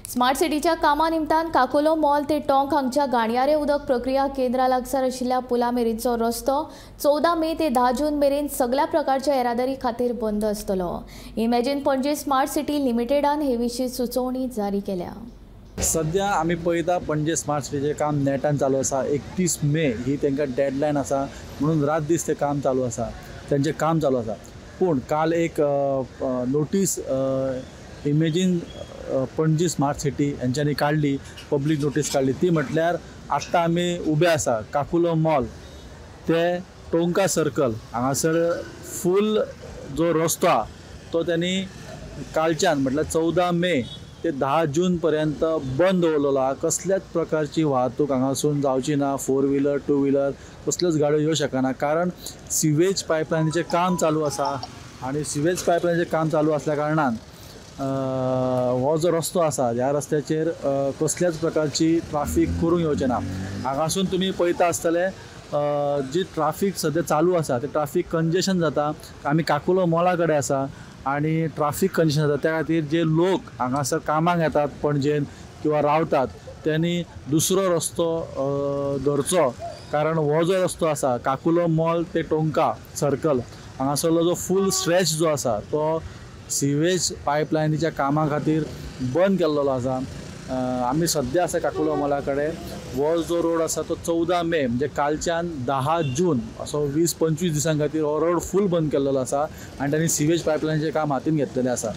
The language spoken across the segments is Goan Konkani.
स्मार्ट सिटीच्या कामा निमतान काकुलो मॉल ते टोंक हांगच्या गाणयारे उदक प्रक्रिया केंद्रा लागसार आशिल्ल्या पुला मेरेनचो रस्तो 14 मे ते 10 जून मेरेन सगळ्या प्रकारच्या येरादारी खातीर बंद आसतलो। इमॅजिन पणजे स्मार्ट सिटी लिमिटेडान हे विशीं सुचोवणी जारी केल्या। सध्या आमी पळयता पणजे स्मार्ट सिटीचें काम नेटान चालू आसा। 31 मे ही तांकां डेडलायन आसा म्हणून रात दीस तें काम चालू आसा, तांचें काम चालू आसा। पूण काल एक notice imagine Panaji smart city हेंच्यांनी काडली, पब्लीक नोटीस काडली। ती म्हटल्यार आत्तां आमी उबे आसा काकुलो मॉल ते टोंका सर्कल हांगासर फूल जो रस्तो आहा तो त्यांनी कालच्यान म्हटल्यार 14 मे ते 10 जून पर्यंत बंद दवरलेलो आहा। कसल्याच प्रकारची वाहतूक हांगासून जावची ना, 4 व्हिलर 2 व्हिलर कसल्योच गाडयो येवंक शकना, कारण सिवेज पायपलायनीचें काम चालू आसा आनी सिवेज पायपलायनीचें काम चालू आसल्या कारणान हो जो रस्तो आसा ह्या रस्त्याचेर कसल्याच प्रकारची ट्राफीक करूंक येवचें ना। हांगासून तुमी पळयता आसतले जी ट्राफीक सद्या चालू आसा ते ट्राफीक कंजेशन जाता। आमी काकुलो मॉला कडेन आसा आनी ट्राफीक कंजेशन जाता, त्या खातीर जे लोक हांगासर कामाक येतात पणजेन किंवा रावतात त्यांनी दुसरो रस्तो धरचो, कारण हो जो रस्तो आसा काकुलो मॉल ते टोंका सर्कल हांगासरलो जो फूल स्ट्रेच जो आसा तो सिवेज पायपलायनीच्या कामा खातीर बंद केल्लो आसा। आमी सद्या आसा काकुलो मॉला कडेन। हो जो रोड आसा तो 14 मे म्हणजे कालच्यान 10 जून असो 20-25 दिसां खातीर हो रोड फूल बंद केल्लो आसा आनी तांणी सिवेज पायपलायनीचें काम हातीन घेतलेलें आसा।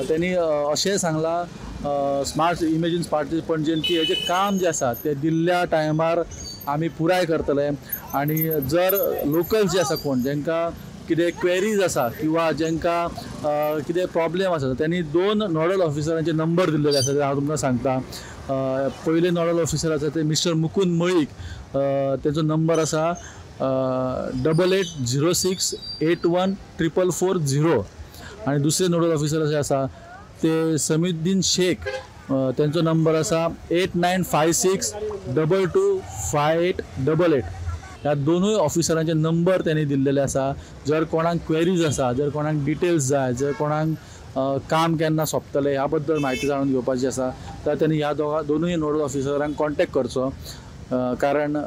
त्यांनी अशें सांगलां स्मार्ट इमेजीन स्मार्ट पणजेन की हेजें काम जें आसा तें दिल्ल्या टायमार आमी पुराय करतले आनी जर लोकल जे आसा कोण जेंकां कितें क्वेरीज आसा किंवा जेंकां कितें प्रॉब्लेम आसा त्यांनी 2 नोडल ऑफिसरांचे नंबर दिल्लेले आसा, ते हांव तुमकां सांगता। पयले नोडल ऑफिसर आसा ते मिस्टर मुकुंद मळीक, तेजो नंबर आसा 8806 81 444 0 आनी दुसरे नोडल ऑफिसर अशे आसा ते समीद्दीन शेख, तेंचो नंबर आसा 8956 22 58 88। ह्या दोनूय ऑफिसरांचे नंबर त्यांनी दिल्लेले आसा। जर कोणाक क्वेरीज आसा, जर कोणाक डिटेल्स जाय, जर कोणाक काम केन्ना सोंपतलें ह्या बद्दल म्हायती जाणून घेवपाची आसा तर त्यांनी ह्या दोनूय नोडल ऑफिसरांक कॉन्टेक्ट करचो, कारण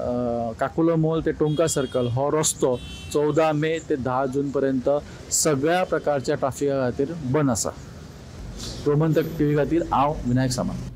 काकुलो मॉल ते टोंका सर्कल हो रस्तो 14 मे ते 10 जून पर्यंत सगळ्या प्रकारच्या ट्राफिका खातीर बंद आसा। गोमंतक टीव्ही खातीर हांव विनायक सामंत।